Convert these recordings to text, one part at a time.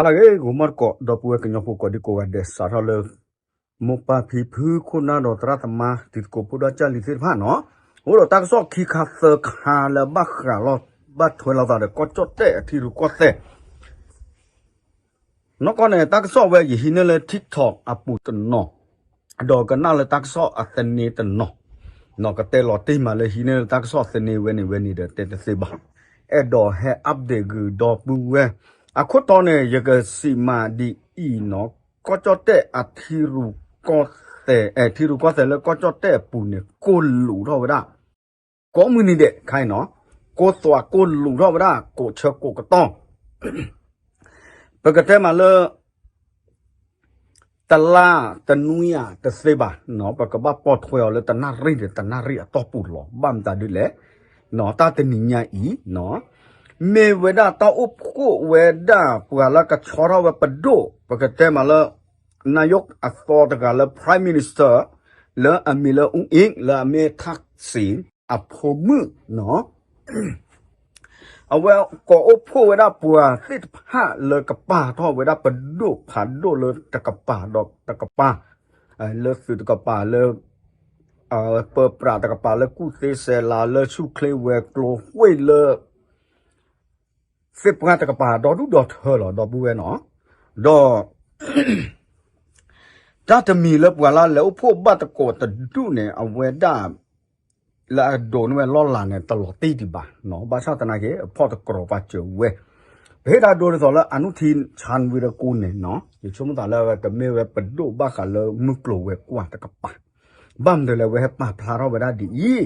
ဟါလၢအဂ့ၤ ဂီၤမီၢ်တကိး ဒီပုၢ်ဝဲၢ်ကညီဖိကိးဒံကိးဂၤဒဲး စးထီၣ်လၢ မိၢ်ပၢ်ဖံဖု ခိၣ်နၢ်ဒီးသရၣ်သမါ တံၤသကိးဖိဒီကၢ်လံၤသ့ၣ်တဖၣ်နီၤ, အိၣ်ဒီးတၢ်ကစီၣ်ခံခါသၢခါလၢဘၣ်ဃးလီၤ ဘၣ်ထွဲလိာ်သးဒီးကီၢ်ကၠီၣ်တဲၣ်အထံရူၢ်ကီၢ်သဲး နီၢ်ကီၢ်န့ၣ် တၢ်ကစီၣ်ဝဲယဟံးန့ၢ်လၢ TikTok အပူၤတနီၤ, ဒီးကနၣ်လၢတၢ်ကစီၣ်အသန့တနီၤ, နီၢ်ကတဲလီၤတ့ၢ်မးလၢဟံးန့ၢ်လၢတၢ်ကစီၣ်သန့ဝဲန့ၣ်ဝဲန့ၣ်ဒီးတဲတသ့ဘၣ်, အဲၣ်ဒိးဟဲ update ဂုာ်ဒီပုၢ်ဝဲၢ်, အခိၣ်တီန့ၣ် ယကစံးမးဒ်အံၤနီၤ, ကီၢ်ကၠီၣ်တဲၣ်အထံရူၢ်ကီၢ်သဲး, အဲ ထံရူၢ်ကီၢ်သဲးလၢကီၢ်ကၠီၣ်တဲၣ်အပူၤန့ၣ် ကိၢ်လူးထီၣ်ဝဲဒၣ် ကိးမုၢ်နံၤဒဲး ခါအံၤနီၤ, ကိၢ်သွးကိၢ်လူးထီၣ်ဝဲဒၣ် ကိးဆၢကိးကတီၢ်, ပကတဲမးလၢ တလါတနွံဧါတသ့ဘၣ်နီၤ, ပကဘၣ်ပိာ်ထွဲအီၤလၢတနၣ်ရံၣ်န့ၣ် တနၣ်ရံၣ်အတီၢ်ပူၤလီၤ. ဘၣ်မတၤဒ်လဲၣ်နီၤ, တၢ်တနံၤညါအံၤနီၤ, မ့ၢ်ဝဲဒၣ်တၢ်အိၣ်ဖှိၣ်ဝဲဒၣ်ပှၤလၢကဆီထီၣ်ဝဲပဒိၣ် ပကတဲမးလၢ နာယိးအသီတဂၤလၢ Prime Minister လၢအမံၤလၢ အူအ့ၣ် လၢအမ့ၢ်ထၣ်စံၣ် အဖိမုၣ်နီၤ, အဝဲကိးအိၣ်ဖှိၣ်ဝဲဒၣ်ပှၤသ့ၣ်တဖၣ်လၢကပာ်ထီၣ်ဝဲဒၣ်ပဒိၣ်ဖးဒိၣ်လၢတကပၤဒီးတကပၤ, လၢသုးတကပၤလၢ ပၢပြးတကပၤလၢကူၣ်သ့ဆဲးလၤလၢဆူၣ်ချ့ဝဲၤကျိၤဝဲလၢ သ့ၣ်ပှၢ်တကပၤဒီဒူၣ်ဒီထၢလီၤ ဒီပုၢ်ဝဲၢ်နီၤ, ဒီး တၢ်တမံၤလၢပှၤလၢလဲၤအိၣ်ဖှိၣ်ဘၣ်သကိးတဒူၣ်န့ၣ် အဝဲဒၣ် လၢအဒိးန့ၢ်ဝဲလီၢ်လၤန့ၣ် တလီၤတံၢ်ဒံးဘၣ်နီၤ, ဘၣ်ဆၣ်သနာ်က့ အဖီၣ်တကြၢးပာ်စၢၤဝဲ, ပဟ့ၣ်တၢ်ဒိဒ်သိးလၢ အနုထံ ဆၣ်ဝံရကူၣ်န့ၣ်နီၤ, ယဆိကမိၣ်သးလၢအဝဲတမ့ၢ်ဝဲပဒိၣ်ဘၣ်ဃးလၢမုၢ်ကျိၤဝဲၤကွာ်တကပၤ, ဘၣ်မနုၤလဲၣ် အဝဲဟဲပာ်ဖျါထီၣ်ဝဲဒၣ်ဒ်အံၤ,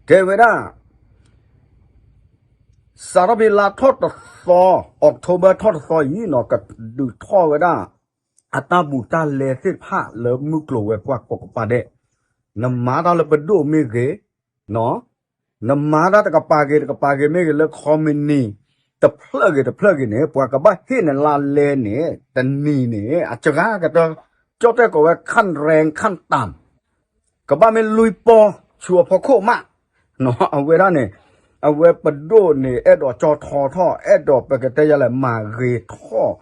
တဲဝဲဒၣ် စးထီၣ်ဖဲလါထီၣ်တသီ, October ထီၣ်တသီအံၤနီၤ, ကဒုးထီၣ်ဝဲဒၣ် အတၢ်ဘူးတၢ်လဲသ့ၣ်တဖၣ်လၢမုၢ်ကျိၤဝဲၤကွာ်ကိးကပၤဒဲး, နမၤတၢ်လၢပဒိၣ်မ့ၢ်ဂ့ၤ, နမၤတၢ်တကပၤဂ့ၤတကပၤဂ့ၤမ့ၢ်ဂ့ၤလၢ ခီမနံၤ တဖျၢၣ်ဂ့ၤတဖျၢၣ်ဂ့ၤန့ၣ် ပှၤကဘၣ်ဟ့ၣ်နၤလါလဲန့ၣ် တနံၤန့ၣ် အစှၤကတၢၢ်, ကၠီၣ်တဲၣ်ကိးဝဲ ขั้นแรงขั้นต่ำ ကဘၣ်မ့ၢ်လွံၢ်ပီၢ်ဆူအဖီခိၣ်မး, အဝဲဒၣ်န့ၣ် အဝဲပဒိၣ်န့ၣ် အဲၣ်ဒိးကၠီထီထီၣ် အဲၣ်ဒိးပကတဲယၤလဲၣ် မၤဂ့ၤထီၣ်,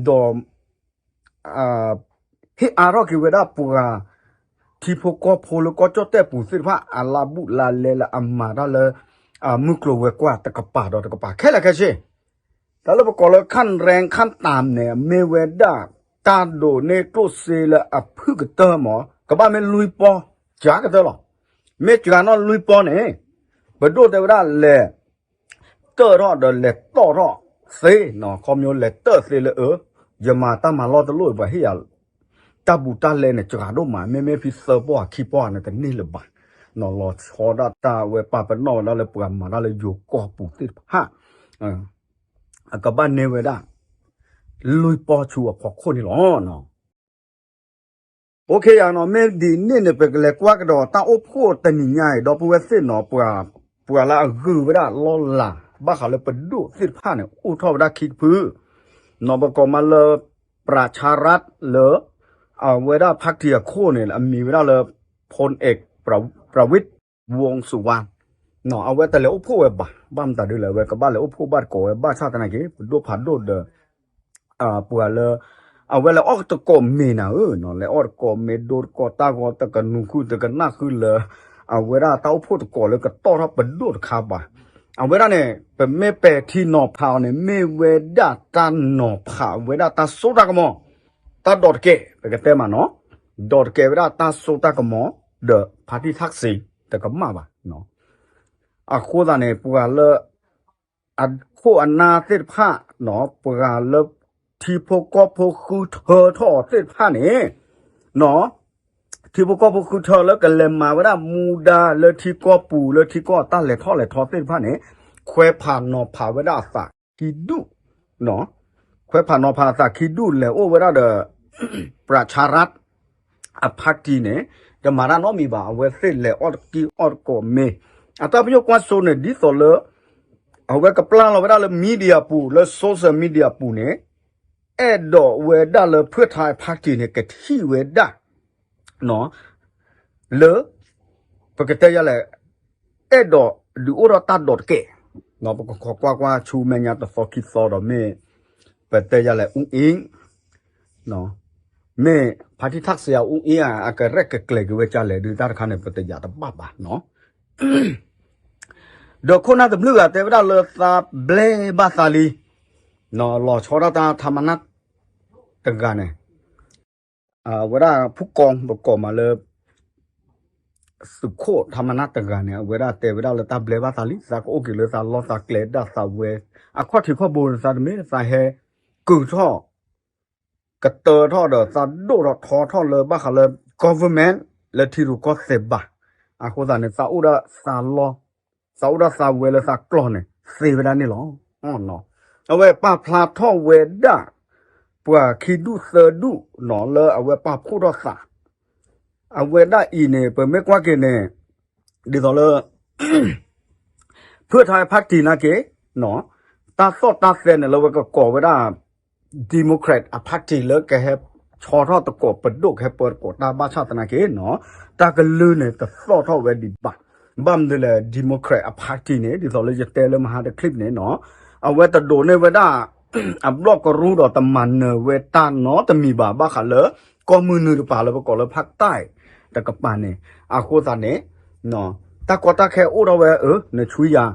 ဒီး ဟ့ၣ်အါထီၣ်က့ၤဝဲဒၣ်ပှၤ ထံဖိကီၢ်ဖိလၢကီၢ်ကၠီၣ်တဲၣ်ပူၤသ့ၣ်တဖၣ် အလါဘူးလါလဲလၢအမၤတၢ်လၢ မုၢ်ကျိၤဝဲၤကွာ်တကပၤဒီးတကပၤခဲလၢာ်ခဲဆ့, တၢ်လၢပကိးလၢ ขั้นแรงขั้นต่ำ န့ၣ် မ့ၢ်ဝဲဒၣ် တၢ်ဒိးန့ၢ်ကျိၣ်စ့လၢအဖုၣ်ကတၢၢ်မး ကဘၣ်မ့ၢ်လွံၢ်ပီၢ် စှၤကတၢၢ်လီၤ. မ့ၢ်စှၤနီၣ်လွံၢ်ပီၢ်န့ၣ် ပဒိၣ်တဲဝဲဒၣ်လဲၤ တၢၣ်ထီၣ်ဒီးလဲၤတီၢ်ထီၣ်သ့, ခီဖျိလဲၤတၢၣ်သ့လၢအၢ ယမၤတၢ်မၤလီၢ်တလိၣ် ပှၤဟ့ၣ်ယၤ တၢ်ဘူးတၢ်လဲန့ၣ် စှၤဒိၣ်မး မ့မ့ၢ်ဖဲသၢပီၢ်ခံပီၢ်န့ၣ် တန့ၢ်လၢၤဘၣ်, လီၤဆီဒၣ်တၢ်ဝဲပာ်ပနီၣ်ဝဲဒၣ်လၢပှၤမၤတၢ်လၢယိၤကီၢ်ပူၤသ့ၣ်တဖၣ် အကဘၣ်န့ၢ်ဝဲဒၣ် လွံၢ်ပီၢ်ဆူအဖီခိၣ်န့ၣ်လီၤ. အိၣ်ခ့ယၤနီၤ မ့ၢ်ဒ်န့ၣ်န့ၣ် ပကလဲၤကွၢ်ကဒီးတၢ်အိၣ်ဖှိၣ်တနံၤညါအံၤ ဒီပုၢ်ဝဲၢ်သ့ၣ်နီၤ ပှၤလၢအဂုာ်ဝဲဒၣ်လီၢ်လၤ ဘၣ်ဃးလၢပဒိၣ်သ့ၣ်တဖၣ်န့ၣ် အိၣ်ထီၣ်ဝဲဒၣ်ခံတဖု နီၤ ပကိးမးလၢ ပြၢၣ်ဆၣ်ရၢတ်ၣ် လၢ အဝဲဒၣ် party အခိၣ်န့ၣ် အမံၤဝဲဒၣ်လၢ ဖိၣ်အဲၣ် ပြၢဝံၣ် ဝူင်ၣ်စူဝါ အဝဲတလဲၤအိၣ်ဖှိၣ်ဝဲဘၣ် ဘၣ်မတၤဒ်လဲၣ် အဝဲကဘၣ်လဲၤအိၣ်ဖှိၣ်ဘၣ်တကိးဝဲ ဘၣ်ဆၣ်သနာ်က့ ပဒိၣ်ဖးဒိၣ်ဒီး ပှၤလၢ အဝဲလဲၤအီၣ်တကိးမ့ၤနၤဧၢနီၤ လဲၤအီၣ်တကိးမ့ၤ ဒိတကိးတၢ်ဂီၤ တကနူၤဃုာ်တကနၣ်ဃုာ်လၢ အဝဲဒၣ်တၢ်အိၣ်ဖှိၣ်တကိးလၢကတီၢ်ထီၣ်ပဒိၣ်တခါဘၣ်. အဝဲဒၣ်န့ၣ် ပမ့ၢ်ပဲာ်ထံနီၤဖးအီၤန့ၣ် မ့ၢ်ဝဲဒၣ်တၢ်နီၤဖးဝဲဒၣ်တၢ်စိတၢ်ကမီၤ တၢ်ဒိးတကဲး ပကတဲမးနီၤ ဒိးတကဲးဝဲဒၣ်တၢ်စိတၢ်ကမီၤ ဒီး party ထၣ်စ့ တကမၣ်ဘၣ်. အဃိသတးန့ၣ် ပှၤလၢ အခိၣ်အနၢ်သ့ၣ်တဖၣ်နီၤ ပှၤလၢ ထံဖိကီၢ်ဖိဃုထၢထီၣ်အီၤသ့ၣ်တဖၣ်န့ၣ် နီၤ ထံဖိကီၢ်ဖိဃုထၢလၢကလဲၤမၤဝဲဒၣ်မူဒါလၢထံကီၢ်ပူၤလၢထံကီၢ်အတၢ်လဲၤထီၣ်လဲၤထီသ့ၣ်တဖၣ်န့ၣ် ခွဲးဖးနီၤဖးဝဲဒၣ်အသးခံဒူၣ် နီၤ ခွဲးဖးနီၤဖးအသးခံဒူၣ်လဲၤအိၣ်ဝဲဒၣ်ဒီး ပြၢၣ်ဆၣ်ရၢတ်ၣ် အ party န့ၣ် တမၤတၢ်နီတမံၤဘၣ် အဝဲသ့ၣ်လဲၤအီၣ်တကံၢ်အီၣ်တကိးမ့ၤ အတၢ်ပညိၣ်ကွၢ်စိန့ၣ် ဒ်သိးလၢ အဝဲကပျၢ်လီၤဝဲဒၣ်လၢ media ပူၤ လၢ social media ပူၤန့ၣ် အဲၣ်ဒိးဝဲဒၣ်လၢ ဖုၣ်ထါ party န့ၣ် ကထံၣ်ဝဲဒၣ် လၢ ပကတဲယၤလဲၣ် အဲၣ်ဒိးဒုးအိၣ်ထီၣ်တၢ်ဒိးတကဲး ပကခိးကွၢ်ကွၢ်ဆူမဲာ်ညါတသီခံသီဒီးမ့ၢ် ပတဲယၤလဲၣ် အူအ့ၣ် မ့ၢ်ဖါတံၢ်ထၣ်စယၤအူအ့ၣ်ဧါ အကရဲၣ်ကကျဲၤက့ၤဝဲကၢ်လဲၣ်ဒုး တၢ်တခါန့ၣ် ပတယာ်တဘၣ်ဘၣ်နီၤ. ဒီးခိၣ်နၢ်တဘျုးဂၤတဲဝဲဒၣ်လၢသးဘျဲဘၣ်သးလံ, လီၤဆီဒၣ်တၢ်ထါမနၢ်တဂၤန့ၣ်, အဝဲဒၣ်ဖုၣ်ကိာ်ပကိးမးလၢ သုးခိၣ်ထါမနၢ်တဂၤန့ၣ် အဝဲဒၣ်တဲဝဲဒၣ်လၢတၢ်ဘျဲဘၣ်သးလံ, သးကအိၣ်က့ၤလၢသးလီၢ်သးကျဲဒၣ်သးဝဲ, အခီၣ်ထံးခီၣ်ဘိန့ၣ် သးတမ့ၢ်သးဟဲကုာ်ထီၣ် ကတၢၢ်ထီၣ်ဒီးသးဒိၣ်ထီၣ်ထီထီၣ်လၢဘၣ်ဃးလၢ government လၢထံရူၢ်ကီၢ်သဲးဘၣ်. အဃိသတးန့ၣ် သးအိၣ်ဒၣ်သးလီၢ်, သးအိၣ်ဒၣ်သးဝဲလၢသးကျီၢ်န့ၣ် သ့ဝဲဒၣ်န့ၣ်လီၤ. အဝဲပာ်ဖျါထီၣ်ဝဲဒၣ် ပှၤခံဒူၣ်သၢဒူၣ်နီၤ လၢအဝဲပာ်ဖှိၣ်ထီၣ်သး, အဝဲဒၣ်အံၤန့ၣ် ပမ့ၢ်ကွၢ်က့ၤန့ၣ် ဒ်သိးလၢ ဖုၣ်ထါဖါတံၣ်နာ်က့ၤ တၢ်သီၣ်တၢ်သဲန့ၣ်လၢဝဲကကိးဝဲဒၣ် Democrat အ party လၢကဟဲဆီထီၣ်သကိးပဒိၣ် ကဟဲပၢသကိးတၢ်ဘၣ်ဆၣ်သနာ်က့နီၤ, တၢ်ကလုၢ်န့ၣ်တသီၣ်ထီၣ်ဝဲဒံးဘၣ်. ဘၣ်မနုၤလဲၣ် Democrat အ party န့ၣ် ဒ်သိးလၢယတဲလၢမဟါတ clip န့ၣ်နီၤ, အဝဲတဒိးန့ၢ်ဝဲဒၣ် အဘျီၣ်ကရူၢ်ဒီးတမၤနၢၤဝဲတၢ်နီတမံၤဘၣ် ဘၣ်ဃးလၢ ကီၢ်မုၢ်နုာ်တပၤလၢပကိးလၢဖၣ်တၢၣ်တကပၤန့ၣ်, အဃိသတးန့ၣ် တၢ်ကီတၢ်ခဲအိၣ်ထီၣ်ဝဲ အၢ နဆူယၤ,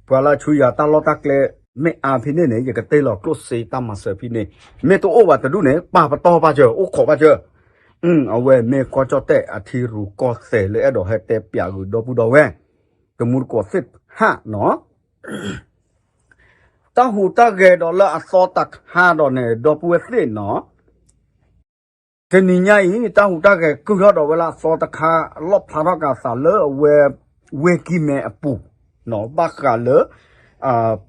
ပှၤလၢဆူယၤတၢ်လီၢ်တၢ်ကျဲ မ့ၢ်အါဖဲန့ၣ်န့ၣ် ယကတ့လီၤကျိၣ်စ့တၢ်မၤစၢၤဖဲန့ၣ်, မ့ၢ်တအိၣ်ဘၣ်တဒူၣ်န့ၣ် ပာ်ပတီၢ်ပာ်စၢၤ အိၣ်ခိးပာ်စၢၤ. အဝဲမ့ၢ်ကီၢ်ကၠီၣ်တဲၣ်အထံရူၢ်ကီၢ်သဲးလၢအဲၣ်ဒိးဟဲတဲပၠးဂုာ်ဒီပုၢ်ဒီဝဲၢ် တမူတကိးသ့ၣ်တဖၣ်နီၤ. တၢ်ဟူးတၢ်ဂဲၤဒီးလၢအသီတခါဒီးန့ၣ် ဒီပုၢ်ဝဲၢ်သ့ၣ်နီၤ, တနံၤညါအံၤ တၢ်ဟူးတၢ်ဂဲၤကုၢ်ထီၣ်ဒီးဝဲလၢအသီတခါ လီၣ်ဖျါထီၣ်က့ၤအသးလၢအဝဲ ဝ့ၢ်ကံၢ်မဲအပူၤ, ဘၣ်ဃးလၢ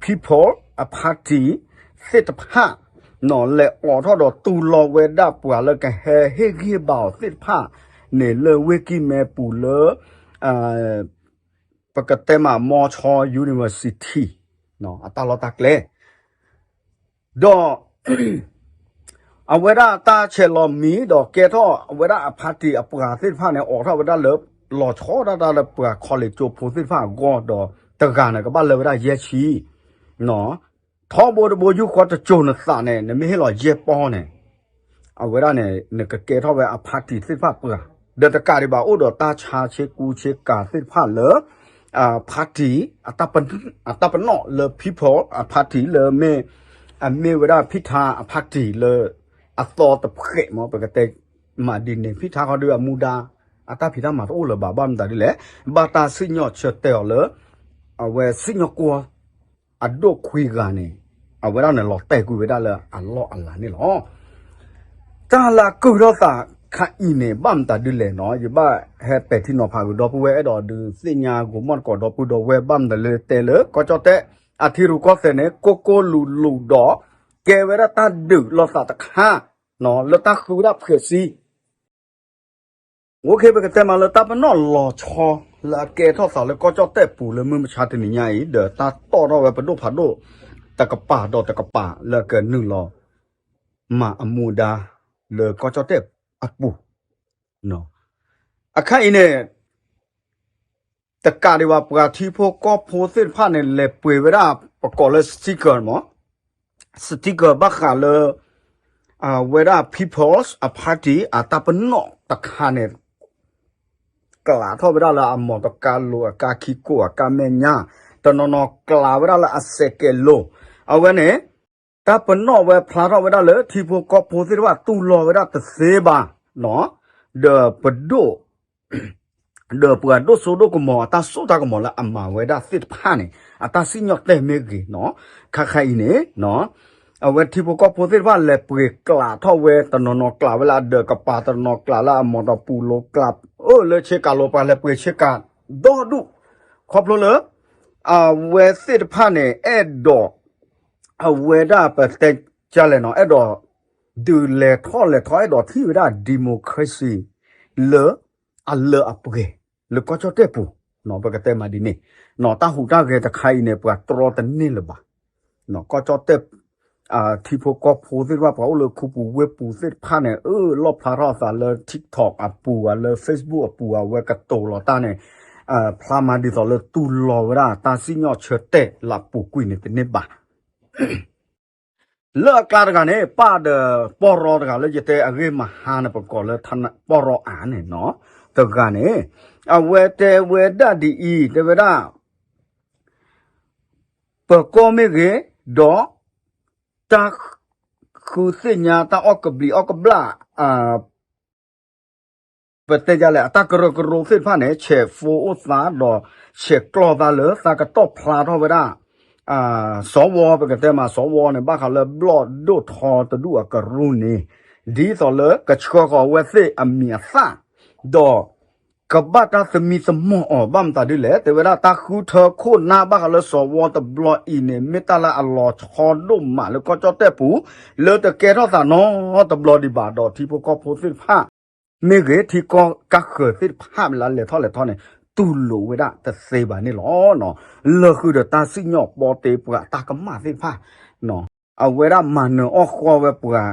People အ party သ့ၣ်တဖၣ် လဲၤအိးထီၣ်ဒီးတူၢ်လိာ်ဝဲဒၣ်ပှၤလၢကဟဲဟ့ၣ်ဂံၢ်ဟ့ၣ်ဘါအီၤသ့ၣ်တဖၣ်န့ၣ် လၢဝ့ၢ်ကံၢ်မဲပူၤလၢ ပကတဲမး မီၤဆီ University အတၢ်လီၢ်တၢ်ကျဲ ဒီး အဝဲဒၣ်တၢ်ဆဲးလီၤမံၤဒီးကဲထီၣ်အဝဲဒၣ်အ party အပှၤသ့ၣ်တဖၣ်န့ၣ် အိးထီၣ်ဝဲဒၣ်လၢ လီၤဆီဒၣ်တၢ်လၢပှၤ college ကၠိဖိသ့ၣ်တဖၣ်အဂီၢ်ဒီး တဂၤန့ၣ် ကဘၣ်လၢဝဲဒၣ်ယဲၢ်ဆံ ထီဘိတဘိယူၢ်ဃီတစိၤနသးန့ၣ် နမ့ၢ်ဟ့ၣ်လီၤယဲၢ်ပီၢ်န့ၣ် အဝဲဒၣ်န့ၣ် နကကဲထီၣ်ဝဲအ party သ့ၣ်တဖၣ်ပှၤ ဒီးတကးဒံးဘၣ်အိၣ်ဒီးတၢ်ဆါဆ့ကူဆ့ကၤသ့ၣ်တဖၣ်လၢ အ party အတၢ်ပနီၣ်လၢ People အ party လၢမ့ၢ် အမ့ၢ်ဝဲဒၣ်ဖံထါအ party လၢ အသီတဖျဲးမး ပကတဲမးဒ်န့ၣ် ဖံထါခီဒုးအမူဒါ အတၢ်ဖံးတၢ်မၤတအိၣ်လၢၤဘၣ် ဘၣ်မတၤဒ်လဲၣ် ဘၣ်တၢ်စံၣ်ညီၣ်ဆၢတဲာ်အီၤလၢ အဝဲစံၣ်ညီၣ်ကွီၢ် အဒိၣ်ခွံဂၤန့ၣ် အဝဲဒၣ်န့ၣ်လီၤတဲာ်ကွံာ်ဝဲဒၣ်လၢအလီၢ်အလၤန့ၣ်လီၤ. တၢ်လၢအကုၢ်ထီၣ်သးခါအံၤန့ၣ် ဘၣ်မတၤဒ်လဲၣ်နီၤ ယဘၣ်ဟဲပဲာ်ထံနီၤဖးဂုာ်ဒီပုၢ်ဝဲၢ် အဲၣ်ဒိးဒုးသ့ၣ်ညါဂီၤမီၢ်တကိးဒီပုၢ်ဒီဝဲၢ် ဘၣ်မတၤလဲၣ်တဲလၢ ကီၢ်ကၠီၣ်တဲၣ် အထံရူၢ်ကီၢ်သဲးန့ၣ် ကိၢ်ကိၢ်လူၤလူၤဒီး ကဲဝဲဒၣ်တၢ်ဒုးလိာ်သးတခါ လၢတၢ်ဃုဝဲဒၣ်ဖှဲးစံ အိၣ်ခ့ ပကတဲမးလၢတၢ်ပနီၣ်လီၤဆီ လၢအကဲထီၣ်သးလၢကီၢ်ကၠီၣ်တဲၣ်ပူၤလၢမုၢ်မဆါတနံၤညါအံၤ ဒီးတၢ်တီၣ်ထီၣ်ဝဲပဒိၣ်ဖးဒိၣ် တကပၤဒီးတကပၤလၢကနုာ်လီၤ မၤအမူဒါ လၢကီၢ်ကၠီၣ်တဲၣ်အပူၤ အခါအံၤန့ၣ် တကးဒံးဘၣ်ပှၤထံဖိကီၢ်ဖိသ့ၣ်တဖၣ်န့ၣ် လဲၤပှ့ၤဝဲဒၣ် ပကိးလၢ sticker မး sticker ဘၣ်ဃးလၢ အဝဲဒၣ် People's အ party အတၢ်ပနီၣ်တခါန့ၣ် ကျးထီၣ်ဝဲဒၣ်လၢအမီၢ်တကါလိၤ အကါခံကိၢ် အကါမဲာ်ညါ တနီၤနီၤကျးဝဲဒၣ်လၢအစဲးကဲးလိၤ အဝဲန့ၣ် တၢ်ပနီၣ်ဝဲဖျါထီၣ်ဝဲဒၣ်လၢထံဖိကီၢ်ဖိသ့ၣ်တဖၣ်တူၢ်လိာ်ဝဲဒၣ်တသ့ဘၣ် ဒီးပဒိၣ် ဒီးပှၤဒိၣ်စိဒိၣ်ကမီၤအတၢ်စိတၢ်ကမီၤလၢအမၤဝဲဒၣ်သ့ၣ်တဖၣ်န့ၣ် အတၢ်စံၣ်ညီၣ်တဲာ်မ့ၢ်ဂ့ၤနီၤ ခါခါအံၤန့ၣ် အဝဲထံဖိကီၢ်ဖိသ့ၣ်တဖၣ်လဲၤပှ့ၤကျးထီၣ်ဝဲ တနီၤနီၤကျးဝဲလၢအဒၢးကပၤ တနီၤနီၤကျးလၢအမီၢ်ဒီးပူၤလိၤကျး အၢ လၢဆ့ကၤလိၤ ပှၤလဲၤပှ့ၤဆ့ကၤ ဒီဒူၣ် ခီဖျိလၢ အဝဲသ့ၣ်တဖၣ်န့ၣ် အဲၣ်ဒိး အဝဲဒၣ်ပတဲကလဲၣ်နီၤ အဲၣ်ဒိး ဒုးလဲၤထီၣ်လဲၤထီၣ် အဲၣ်ဒိးထံၣ်ဝဲဒၣ် democracy လၢအလၢအပှဲၤ လၢကီၢ်ကၠီၣ်တဲၣ်ပူၤ ပကတဲမးဒ်န့ၣ် တၢ်ဟူးတၢ်ဂဲၤတခါအံၤန့ၣ် ပှၤတြီတန့ၢ်လၢၤဘၣ် ကီၢ်ကၠီၣ်တဲၣ် ထံဖိကီၢ်ဖိသ့ၣ်တဖၣ် ပှၤအိၣ်လၢခူပူၤဝ့ၢ်ပူၤသ့ၣ်တဖၣ်န့ၣ် အၢ လီၣ်ဖျါထီၣ်အသးလၢ TikTok အပူၤ လၢ Facebook အပူၤ အဝဲကတိၤလီၤတၢ်န့ၣ် ဖျါမးဒ်သိးလၢတူၢ်လိာ်ဝဲဒၣ် တၢ်စံၣ်ညီၣ်ဆၢတဲာ်လၢအပူၤကွံာ်န့ၣ်တန့ၢ်ဘၣ် လၢအကျါတဂၤန့ၣ် ပၢ်ဒီးပီၢ်ရီတဂၤလၢယတဲအဂ့ၢ်မဟါန့ၣ် ပကိးလၢပီၢ်ရီအါန့ၣ်နီၤ, တဂၤန့ၣ် အဝဲတဲဝဲဒၣ်ဒ်အံၤ တဲဝဲဒၣ် ပၢၤကီၢ်မ့ၢ်ဂ့ၤ, ဒီး တၢ်ဃုသ့ၣ်ညါတၢ်အီၣ်ကဘျံးအီၣ်ကဘျၣ် ပတဲဒ်လဲၣ် အတၢ်ကရၢကရိသ့ၣ်တဖၣ်န့ၣ် ဆဲးဖိအိၣ်သးဒီး ဆဲးကျိးသးလၢသးကတီၢ်ဖျါထီၣ်ဝဲဒၣ် စီၤဝီ ပကတဲမး စီၤဝီန့ၣ် ဘၣ်ဃးလၢဘျီၣ်ဒိၣ်ထီတဒူၣ်အကရူၢ်န့ၣ် ဒ်သိးလၢကဆှၢဃီၤအဝဲသ့ၣ်အမံၤအသၣ် ဒီး ကဘၣ်တၢ်သမံသမိးအီၤ ဘၣ်မတၤဒ်လဲၣ် တဲဝဲဒၣ်တၢ်ဃုထၢခိၣ်နၢ်ဘၣ်ဃးလၢစီၤဝီတဘျီအံၤန့ၣ် မ့ၢ်တၢ်လၢအလီၤဆီဒိၣ်မးလၢကီၢ်ကၠီၣ်တဲၣ်ပူၤ လၢတကဲထီၣ်သးနီတဘျီဒံးဘၣ်ဒီး ထံဖိကီၢ်ဖိသ့ၣ်တဖၣ် မ့ၢ်ဂ့ၤ ထံကီၢ်ကါဃၢၤသ့ၣ်တဖၣ်လၢလဲၤထီၣ်လဲၤထီန့ၣ် တူၢ်လိာ်ဝဲဒၣ်တသ့ဘၣ်န့ၣ်လီၤ. လၢဃုာ်ဒီးတၢ်စံၣ်ညီၣ်ပီတ့ပှၤအတၢ်ကမၣ်သ့ၣ်တဖၣ် အဝဲဒၣ်မၤနၢၤအီၣ်ဃီဝဲပှၤ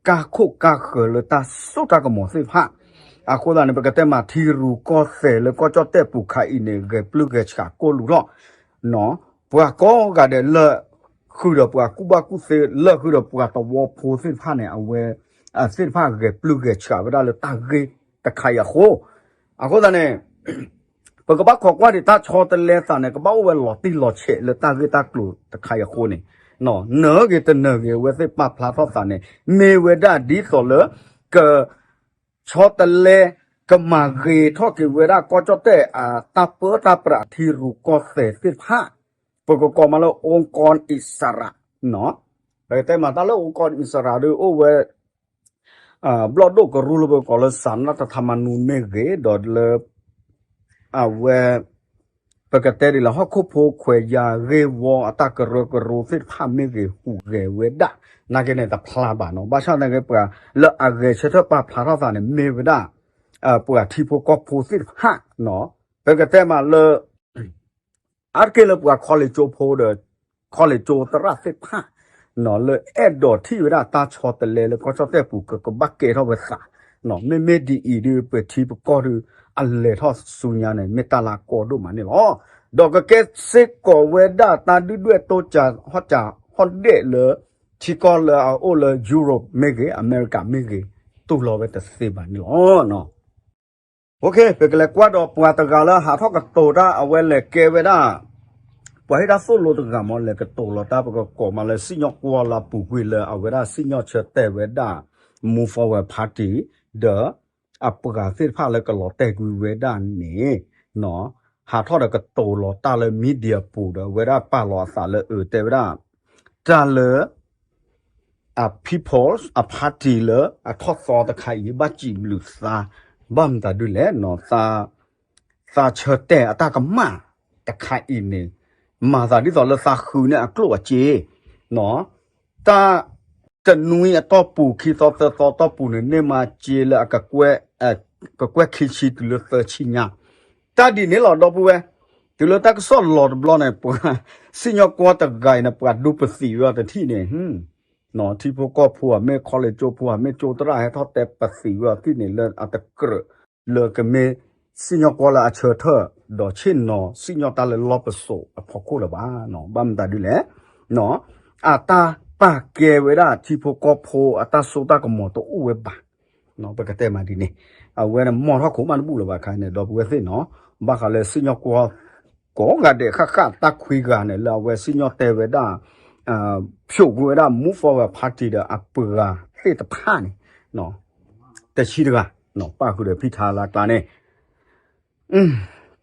ကါခိၣ်ကါဃၢၤလၢတၢ်စိတၢ်ကမီၤသ့ၣ်တဖၣ် အဃိသတးန့ၣ် ပကတဲမးထံရူၢ်ကီၢ်သဲးလၢကီၢ်ကၠီၣ်တဲၣ်ပူၤခါအံၤန့ၣ် ဂဲၤပျုၢ်ဂဲၤဆှးကိၢ်လူၤထီၣ် ပှၤကိးဂၤဒဲးလၢ ဃုာ်ဒီးပှၤကူၣ်ဘၣ်ကူၣ်သ့ လၢဃုာ်ဒီးပှၤသဝီဖိသ့ၣ်တဖၣ်န့ၣ် အဝဲ သ့ၣ်တဖၣ်ဂဲၤပျုၢ်ဂဲၤဆှးဝဲဒၣ်လၢတၢ်ဂ့ၢ်တခါအံၤအဃိ အဃိသတးန့ၣ် ပကဘၣ်ခိးကွၢ်ဒံးတၢ်ဆီတလဲသးန့ၣ် ကဘၣ်အိၣ်ဝဲလီၤတံၢ်လီၤဆဲးလၢတၢ်ဂ့ၢ်တၢ်ကျိၤတခါအံၤအဃိန့ၣ် နၢၤဂ့ၤတနၢၤဂ့ၤ အဝဲသ့ၣ်ပာ်ဖျါထီၣ်သးန့ၣ် မ့ၢ်ဝဲဒၣ်ဒ်သိးလၢ က ဆီတလဲ ကမၤဂ့ၤထီၣ်က့ၤဝဲဒၣ်ကီၢ်ကၠီၣ်တဲၣ်အတၢ်ပၢတၢ်ပြး ထံရူၢ်ကီၢ်သဲးသ့ၣ်တဖၣ် ပကကိးမးလၢ องค์กรอิสระ ပကတဲမးတၢ်လၢ องค์กรอิสระ ဒုးအိၣ်ဝဲ ဘျီၣ်ဒိၣ်ကရူၢ်လၢပကိးလၢ สารรัฐธรรมนูญ မ့ၢ်ဂ့ၤ ဒီးလၢ အဝဲ ပကတဲဒ်လဲၣ် ဟီၣ်ခိၣ်ဖိခွဲးယာ်ဂ့ၢ်ဝီအတၢ်ကရၢကရိသ့ၣ်တဖၣ်မ့ၢ်ဂ့ၤ ဟူးဂဲၤဝဲဒၣ် နာ်က့န့ၣ်တဖျါဘၣ်နီၤ ဘၣ်ဆၣ်သနာ်က့ ပှၤလၢအဂဲၤဆၢထၢၣ်ပာ်ဖျါထီၣ်သးန့ၣ် မ့ၢ်ဝဲဒၣ် ပှၤထံဖိကီၢ်ဖိသ့ၣ်တဖၣ် ပကတဲမးလၢ အါတက့ၢ်လၢပှၤခီလ့ၣ်ကၠိဖိဒီး ခီလ့ၣ်ကၠိသရၣ်သ့ၣ်တဖၣ် လၢအဲၣ်ဒိးထံၣ်ဝဲဒၣ်တၢ်ဆီတလဲလၢကီၢ်ကၠီၣ်တဲၣ်ပူၤ ကကဘၣ်ကဲထီၣ်ဝဲသး မ့မ့ၢ်ဒ်အံၤဒုး ပထံပကီၢ်ဒုး အလဲၤထီၣ်ဆူညါန့ၣ် မ့ၢ်တၢ်လၢအကီဒိၣ်မးန့ၣ်လီၤ. ဒီးကကဲစ့ၢ်ကီးဝဲဒၣ်တၢ်ဒုၣ်ဒွဲၣ်တိစၢၤဟီၣ်စၢၤဟီၣ်ဒဲးလၢ ထံကီၢ်လၢအအိၣ်လၢ Europe မ့ၢ်ဂ့ၤ အမဲရကၤမ့ၢ်ဂ့ၤ တူၢ်လိာ်ဝဲတသ့ဘၣ်န့ၣ်လီၤ. ပကလဲၤကွၢ်ဒီးပှၤတဂၤလၢဟးထီၣ်ကတိၤတၢ် အဝဲလဲၤကဲဝဲဒၣ် ပှၤဟ့ၣ်တၢ်သိၣ်လိတဂၤမ့ၢ်လဲၤကတိၤလီၤတၢ် ပကကိးမးလၢစံၣ်ညီၣ်ကွီၢ်လၢအပူၤကွံာ်လၢအဝဲဒၣ်စံၣ်ညီၣ်ဆၢတဲာ်ဝဲဒၣ် Move Forward Party ဒီး အပှၤသ့ၣ်တဖၣ်လၢကလီၤတဲာ်ကွံာ်ဝဲဒၣ်န့ၣ် ဟးထီၣ်ဒီးကတိၤလီၤတၢ်လၢ media ပူၤဒီး အဝဲဒၣ်ပာ်လီၤအသးလၢအတဲဝဲဒၣ် တၢ်လၢ အ People's အ party လၢအထီၣ်သီတခါအံၤ ဘၣ်စံးဘျုးသး ဘၣ်မတၤဒုလဲၣ် သးဆၢတဲာ်အတၢ်ကမၣ်တခါအံၤန့ၣ် မၤသးဒ်သိးလၢသးဃုန့ၢ်အကျိၣ်အစ့ တၢ်တနွံအတီၢ်ပူၤ ခံသီသၢသီတီၢ်ပူၤန့ၣ် န့ၢ်မၤစ့လၢအကကွဲ ကကွဲၢ်ခံဆံတုၤလၢသၢဆံညါ တၢ်ဒ်န့ၣ်လီၤ ဒီပုၢ်ဝဲၢ်, တုၤလၢတၢ်ကစီၣ်လီၤတဘျီန့ၣ် ပှၤစံၣ်ညီၣ်ကွီၢ်တဂၤအံၤန့ၣ် ပှၤဒိပသံးဝဲအီၤတထံၣ်န့ၣ် ထံဖိကီၢ်ဖိဧါ မ့ၢ်ခီလ့ၣ်ကၠိဖိဧါ မ့ၢ်ကၠိသရၣ်ဟဲထီၣ်တဲပသံးဝဲအီၤတထံၣ်န့ၣ် လၢအတကြၢး လၢကမ့ၢ်စံၣ်ညီၣ်ကွီၢ်လၢအဆၢထၢၣ် ဒီးဆ့ၣ်နီၤစံၣ်ညီၣ်တၢ်လၢလီၢ်ပစိာ်အဖီခိၣ်လၢၤဘၣ်. ဘၣ်မတၤဒ်လဲၣ် အတၢ်ပာ်ကဲဝဲဒၣ်ထံဖိကီၢ်ဖိအတၢ်စိတၢ်ကမီၤတအိၣ်ဝဲဘၣ် ပကတဲမးဒ်န့ၣ် အဝဲန့ၣ်မီၢ်ထီၣ်ခိၣ်မးတဘူၣ်လၢၤဘၣ်ခါန့ၣ် ဒီပုၢ်ဝဲၢ်သ့ၣ်နီၤ ဘၣ်ဃးလၢစံၣ်ညီၣ်ကွီၢ် ကိးဂၤဒဲးဃၣ်ဃၣ်တၢ်ခွံဂၤန့ၣ် လၢအဝဲစံၣ်ညီၣ်တဲဝဲဒၣ် ဖျိးကွံာ်ဝဲဒၣ် Move Forward Party ဒီးအပှၤသ့ၣ်တဖၣ်န့ၣ် တဆံတဂၤ ပၣ်ဃုာ်ဒီးဖံထါလၢအကျါန့ၣ်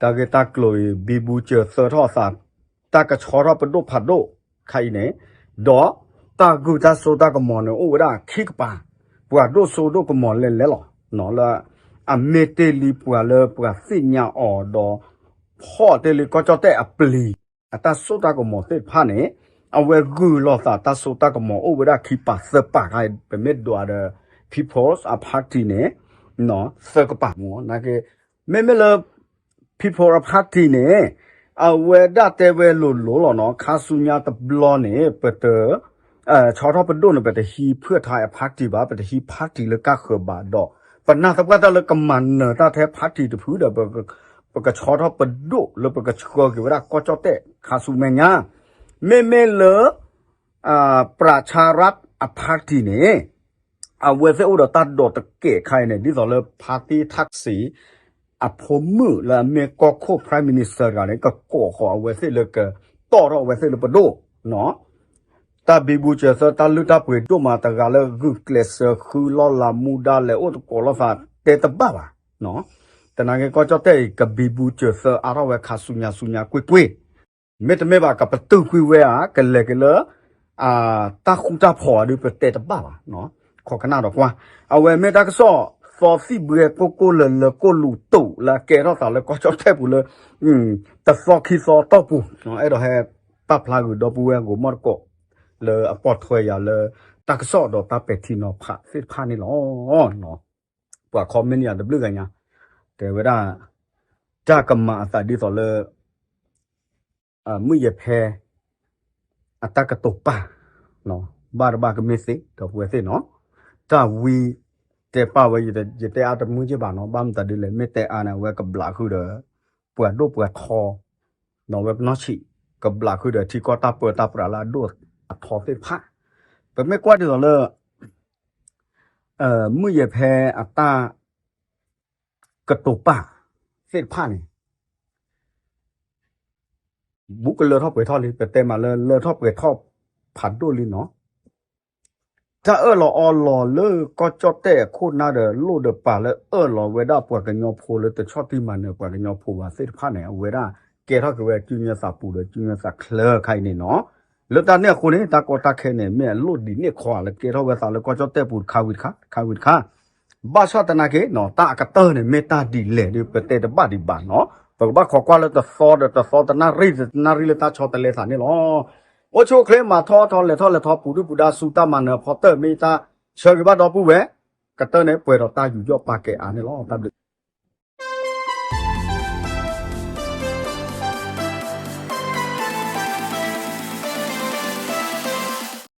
တၢ်ဂ့ၢ်တၢ်ကျိၤအံၤ ဘံဘူစၢၤသၢထီၣ်အသး တၢ်ကဆီထီၣ်ပဒိၣ်ဖးဒိၣ်ခါအံၤန့ၣ် ဒီးတၢ်ဂုၢ်တၢ်စိတၢ်ကမီၤန့ၣ် အိၣ်ဝဲဒၣ်ခံကပၤ ပှၤဒိၣ်စိဒိၣ်ကမီၤလဲၤလဲၤလီၤ လၢ အမ့ၢ်တ့ၢ်လံပှၤလၢပှၤသ့ၣ်ညါအီၤဒီး ဖီၣ်တ့ၢ်လံကီၢ်ကၠီၣ်တဲၣ်အပျံၤ အတၢ်စိတၢ်ကမီၤသ့ၣ်တဖၣ်န့ၣ် အဝဲဂုၢ်လီၤသးတၢ်စိတၢ်ကမီၤအိၣ်ဝဲဒၣ်ခံပၤသၢပၤခါအံၤ ပမ့ၢ်ဒွးဒီး People's Party န့ၣ် သၢကပၤမ့ၢ် နာ်က့ မ့မ့ၢ်လၢ People's Party န့ၣ် အဝဲဒၣ်တဲဝဲလိၤလိၤလီၤနီၤ ခါဆူညါတဘျီန့ၣ် ပတ ဆီထီၣ်ပဒိၣ်န့ၣ် ပတဟံးဖုၣ်ထါအ party ဘၣ် ပတဟံး party လၢကါဃၢၤဘၣ်ဒီး ပနာ်သပှၢ်တၢ်လၢကမၤနၢၤတၢ်ထဲ party တဖုဒီး ပကဆီထီၣ်ပဒိၣ်လၢပကဆှၢက့ၤဝဲဒၣ်ကီၢ်ကၠီၣ်တဲၣ်ခါဆူမဲာ်ညါ မ့မ့ၢ်လၢ ပြၣ်ဆၣ်ရၣ် အ party န့ၣ် အဝဲသ့ၣ်အိၣ်ဒီးတၢ်ဒိးတကဲးခါအံၤန့ၣ် ဒ်သိးလၢ party ထၣ်စံး အဖိမုၣ်လၢအမ့ၢ်ကီၢ်ခိၣ် prime minister တဂၤန့ၣ် ကကိးဃီၤအဝဲသ့ၣ်လၢကတီၢ်ထီၣ်အဝဲသ့ၣ်လၢပဒိၣ်နီၤ. တၢ်ဘံဘူစၢၤသၢ တၢ်လုၢ်တၢ်ပှ့ၤဒိၣ်မးတဂၤလၢဂုာ်ကျဲးစၢးဃုလီၢ်လၤမူဒါလဲၤအိၣ်သကိးလိာ်သး တဲတဘၣ်ဘၣ်. သနာ်က့ကီၢ်ကၠီၣ်တဲၣ်အံၤ ကဘံဘူစၢၤသၢအါထီၣ်ဝဲခါဆူညါဆူညါကွ့ၢ်ကွ့ၢ် မ့တမ့ၢ်ဘၣ် ကပတုာ်ကွံာ်ဝဲဧါ, ကလဲၤက့ၤလၢ တၢ်ဃူတၢ်ဖိးအီၤဒီး ပတဲတဘၣ်ဘၣ်. ခိးကနၣ်ဒီးကွၢ်, အဝဲမ့ၢ်တၢ်ကစီၣ်သီသံၣ်ဘှဲကိၢ်ကိၢ်လၢၤလၢၤကိၢ်လူၤတိာ်လၢအကဲထီၣ်သးလၢကီၢ်ကၠီၣ်တဲၣ်ပူၤလၢ တသီခံသီအတီၢ်ပူၤ, အဲၣ်ဒိးဟဲပာ်ဖျါဂုာ်ဒီပုၢ်ဝဲၢ်ဂီၢ်မီၢ်တကိး လၢအပိာ်ထွဲယၤလၢ တၢ်ကစီၣ်ဒီးတၢ်ပဲာ်ထံနီၤဖးသ့ၣ်တဖၣ်န့ၣ်လီၤ. ပှၤ comment ယၤတဘျုးဂၤညါ တဲဝဲဒၣ် တၢ်ကမၤအသးဒ်သိးလၢ မုၣ်ယ့ၤဖဲ အတၢ်ကတိၤပာ် ဘၣ်တဘၣ်ကမ့ၢ်သ့ ဒီပုၢ်ဝဲၢ်သ့ၣ်နီၤ, တၢ်ဝံ တဲပာ်ဝဲ ယတဲအါတမုာ်က့ဘၣ်နီၤ, ဘၣ်မတၤဒ်လဲၣ် မ့ၢ်တဲအါန့ၣ် အဝဲကဘျးဃုာ်ဒီး ပှၤဒိၣ်ပှၤထီ ဒီးဝဲပနီၢ်ဆံး ကဘျးဃုာ်ဒီးထံကီၢ်တၢ်ပၢတၢ်ပြးလၢအဒိၣ်အထီသ့ၣ်တဖၣ်, ပမ့ၢ်ကွၢ်ဒ်သိးလၢ မုၣ်ယ့ၤဖဲအတၢ် ကတိၤပာ်သ့ၣ်တဖၣ်န့ၣ် ဘူးကလၢထီၣ်ပှဲၤထီၣ်လံ, ပတဲမးလၢလၢထီၣ်ပှဲၤထီၣ်ဖးဒိၣ်လံနီၤ, တၢ်အၢၣ်လီၤအီလီၤလၢကီၢ်ကၠီၣ်တဲၣ်အခိၣ်နၢ်ဒီး လိၣ်ဒီးပာ်လၢအၢၣ်လီၤဝဲဒၣ်ပှၤကညီဖိလၢတဆီၣ်တံၢ်မၤနၢၤပှၤကညီဖိဘၣ်သ့ၣ်တဖၣ်န့ၣ် အဝဲဒၣ်ကဲထီၣ်က့ၤဝဲစုညါသးပူၤဒီးစုညါသးချၢခါအံၤန့ၣ်နီၤ, လၢတၢ်န့ၣ်အဃိန့ၣ် တၢ်ကီတၢ်ခဲန့ၣ် မ့ၢ်အလိၣ်ဒံးန့ၢ်ခီလၢကဲထီၣ်ဝဲသးလၢကီၢ်ကၠီၣ်တဲၣ်ပူၤတခါဝံၤတခါ တခါဝံၤတခါ ဘၣ်ဆၣ်သနာ်က့နီၤ တၢ်အကတၢၢ်န့ၣ် မ့ၢ်တၢ်ဒ်လဲၣ်ဒီး ပတဲတဘၣ်ဒံးဘၣ်နီၤ, ပကဘၣ်ခိးကွၢ်လၢတသီဒီးတသီ တနၣ်ရံၣ်ဒီးတနၣ်ရံၣ်လၢတၢ်ဆီတလဲသးန့ၣ်လီၤ. အိၣ်ဆူၣ်အိၣ်ချ့ မၤထီၣ်ထီလဲၤထီၣ်လဲၤထီ ပူၤဒုၣ်ပူၤဒါဆူတၢ်မၤနၢၤဖီတၢၣ် မ့ၢ်တၢ်ဆၢဂ့ၤဘၣ်ဒီပုၢ်ဝဲၢ်, ကတၢၢ်န့ၣ် ပှဲၤဒီးတၢ်ယူးယီၣ်ပာ်ကဲအါန့ၣ်လီၤ. တၢ်ဘျုး